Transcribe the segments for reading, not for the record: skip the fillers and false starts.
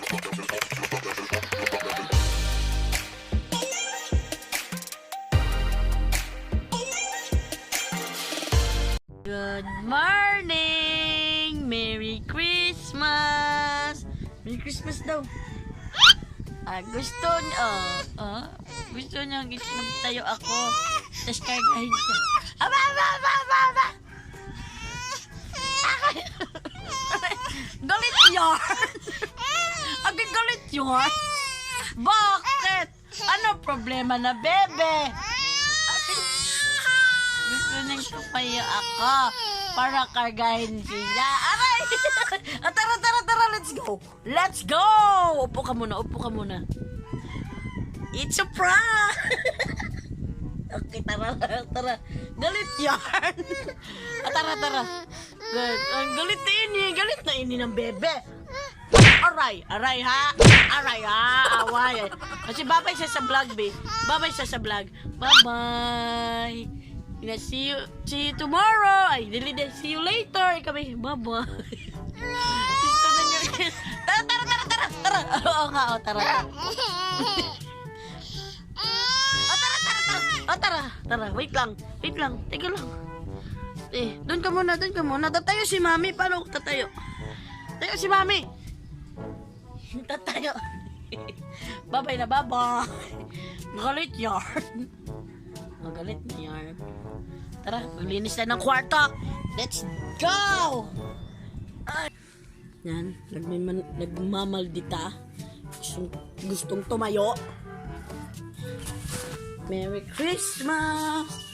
Good morning! Merry Christmas! Merry Christmas daw. Ah, gusto niya, oh, oh, gusto niya magtayo ako. Tapos kargahin siya. Aba, aba, aba, aba, aba! Galit yarn! Agad galit yarn! Bakit? Ano problema na bebe? Gusto niyang tumayo ako para kargahin siya. Aray! Ah, tara, tara, tara, let's go! Let's go! Upo ka muna, upo ka muna. It's a prank! Okay, tara, tara, tara. Galit yan! Ah, tara, tara. Good. Ang galit na ini. Galit na ini ng bebe. Aray, aray ha. Aray ha. Away. Kasi babay siya sa vlog, be. Babay siya sa vlog. Bye-bye. Na see you tomorrow. Ay, dili din. See you later. Kami, bye-bye. Gusto na niya. Tara, tara, tara, tara. Tara. Oo nga, oh, tara. Oh, tara, tara, tara. Oh, tara, tara. Wait lang. Wait lang. Teka lang. Eh, doon ka muna, doon ka muna. Tatayo si Mami. Paano ako tatayo? Tayo si Mami. Tatayo. Bye-bye na, bye-bye. Galit yarn. Magalit na yarn. Tara, maglinis na ng kwarto. Let's go! Ay. Yan, nagmamaldita. Gustong tumayo. Merry Christmas!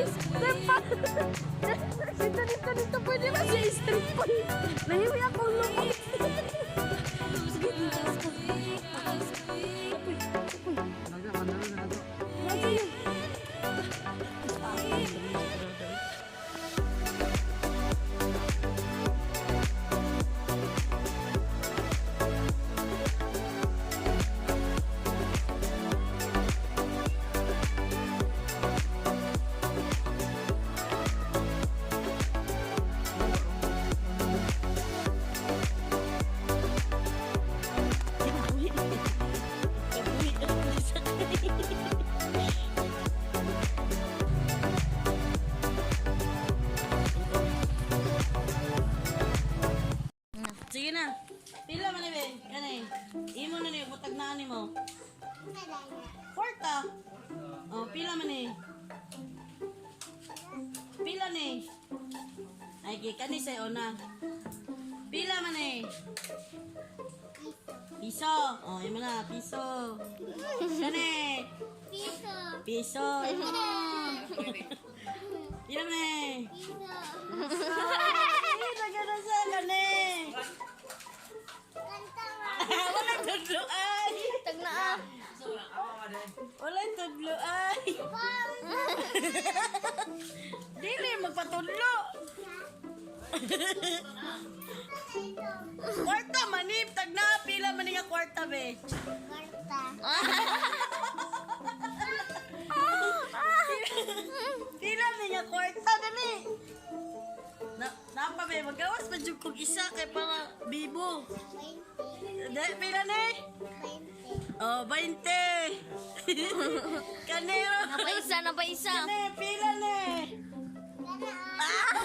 Step. Dito, dito, dito. Pwede ba siya i-strip pa? Nahiwi ako lumot. Sige, dito. Apoy, apoy. Nasa yun. Kabuhi ako sa. Sige na. Pila man ni be? Kani. Imo na ni butag na ani mo. Kwarta. Oh, pila man ni. Pila ni. Ay, gi kani sa una. Pila man ni. Piso. Oh, imo na, piso. Kani. Piso. Piso. Imo na. Pila man ni. Piso. Ay, taga na sa kani. Kanta ma. Wala tudlo ay. Tag na ah. Wala tudlo ay. Dili magpatudlo. Kwarta manip tag na pila man nga kwarta be. Kwarta. Pila man nga kwarta dali. Na napa be magawas pa jud kog isa kay para bibo. 20. Dali pila ni? 20. Oh, 20. Kanero. Napaisa, napaisa. Kani pila ni? Kana ah.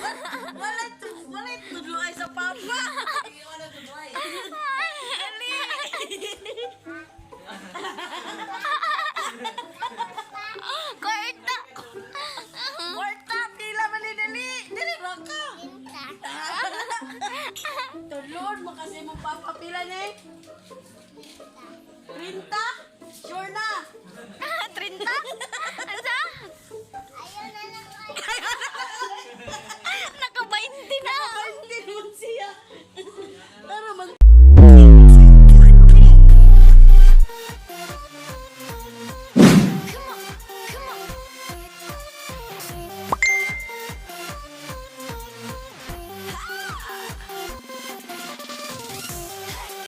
Wala tu, wala tudlo ay sa papa. Dali. Kwarta. Kwarta pila man ni dali. Dali ra ka. Pinta. Tudloon mo kasi mong papa pila ni? 30? Sure na. 30? Asa?